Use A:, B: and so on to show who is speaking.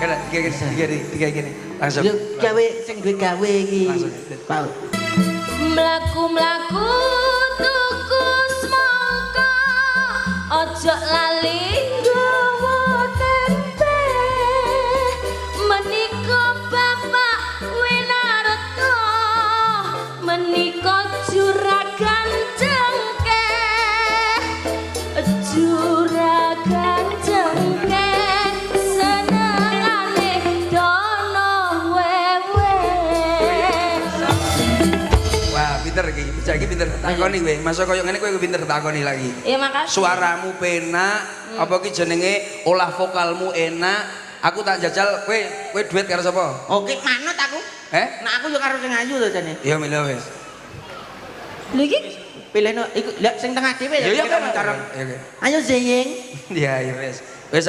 A: Kene, tiga gini, tiga gini. Langsung.
B: Yo gawe sing duwe gawe iki.
A: Langsung.
B: Pak.
C: Mlaku-mlaku tuku semangka, ojo lali nggawa tempe. Menika Bapak Winarto, menika juragan cengkeh. Juragan cengkeh senengane dono wewe.
A: Wah, pinter iki. Bocah iki pinter. Takoni kowe. Masa koyo ngene kowe pinter takoni lagi.
C: Ya makasih.
A: Suaramu penak, apa ki jenenge olah vokalmu enak. Aku tak jajal kowe kowe duet karo sapa?
B: Oke, manut aku.
A: Eh?
B: Nah, aku yo karo sing ayu to jane.
A: Ya milih wis.
C: Lho iki
B: Pilihno iku lha sing tengah dhewe
A: Ya ya
B: kita
A: kan.
B: cara.
A: Ya oke.
B: Ayo Zeying.
A: Ya ya wis. Wis.